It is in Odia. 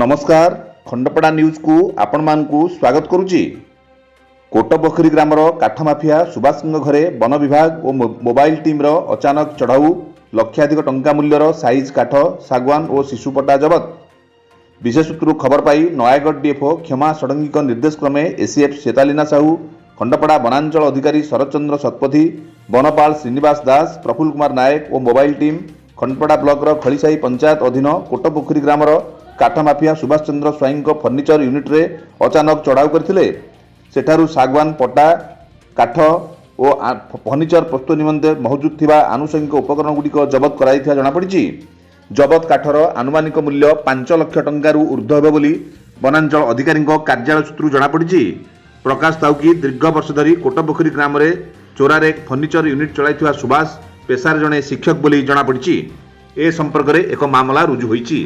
ନମସ୍କାର, ଖଣ୍ଡପଡ଼ା ନ୍ୟୁଜ୍କୁ ଆପଣମାନଙ୍କୁ ସ୍ୱାଗତ କରୁଛି। କୋଟପୋଖରୀ ଗ୍ରାମର କାଠ ମାଫିଆ ସୁଭାଷଙ୍କ ଘରେ ବନ ବିଭାଗ ଓ ମୋବାଇଲ ଟିମ୍ର ଅଚାନକ ଚଢ଼ାଉ। ଲକ୍ଷାଧିକ ଟଙ୍କା ମୂଲ୍ୟର ସାଇଜ୍ କାଠ, ଶାଗୁଆନ ଓ ଶିଶୁପଟା ଜବତ। ବିଶେଷ ସୂତ୍ରରୁ ଖବର ପାଇ ନୟାଗଡ଼ ଡିଏଫ୍ଓ କ୍ଷମା ଷଡ଼ଙ୍ଗୀଙ୍କ ନିର୍ଦ୍ଦେଶ କ୍ରମେ ଏସିଏଫ୍ ଶ୍ବେତାଲିନା ସାହୁ, ଖଣ୍ଡପଡ଼ା ବନାଞ୍ଚଳ ଅଧିକାରୀ ଶରତଚନ୍ଦ୍ର ଶତପଥୀ, ବନପାଳ ଶ୍ରୀନିବାସ ଦାସ, ପ୍ରଫୁଲ୍ଲ କୁମାର ନାୟକ ଓ ମୋବାଇଲ ଟିମ୍ ଖଣ୍ଡପଡ଼ା ବ୍ଲକର ଖଳିସାହି ପଞ୍ଚାୟତ ଅଧୀନ କୋଟପୋଖରୀ ଗ୍ରାମର କାଠ ମାଫିଆ ସୁଭାଷ ଚନ୍ଦ୍ର ସ୍ୱାଇଁଙ୍କ ଫର୍ଣ୍ଣିଚର ୟୁନିଟ୍ରେ ଅଚାନକ ଚଢ଼ାଉ କରିଥିଲେ। ସେଠାରୁ ଶାଗୁଆନ ପଟା, କାଠ ଓ ଫର୍ଣ୍ଣିଚର ପ୍ରସ୍ତୁତ ନିମନ୍ତେ ମହଜୁଦ ଥିବା ଆନୁଷଙ୍ଗିକ ଉପକରଣଗୁଡ଼ିକ ଜବତ କରାଯାଇଥିବା ଜଣାପଡ଼ିଛି। ଜବତ କାଠର ଆନୁମାନିକ ମୂଲ୍ୟ 5 ଲକ୍ଷ ଟଙ୍କାରୁ ଉର୍ଦ୍ଧ୍ୱ ହେବ ବୋଲି ବନାଞ୍ଚଳ ଅଧିକାରୀଙ୍କ କାର୍ଯ୍ୟାଳୟ ସୂତ୍ରରୁ ଜଣାପଡ଼ିଛି। ପ୍ରକାଶ ଥାଉକି, ଦୀର୍ଘ ବର୍ଷ ଧରି କୋଟପୋଖରୀ ଗ୍ରାମରେ ଚୋରାରେ ଫର୍ଣ୍ଣିଚର ୟୁନିଟ୍ ଚଳାଇଥିବା ସୁଭାଷ ପେଶାରେ ଜଣେ ଶିକ୍ଷକ ବୋଲି ଜଣାପଡ଼ିଛି। ଏ ସମ୍ପର୍କରେ ଏକ ମାମଲା ରୁଜୁ ହୋଇଛି।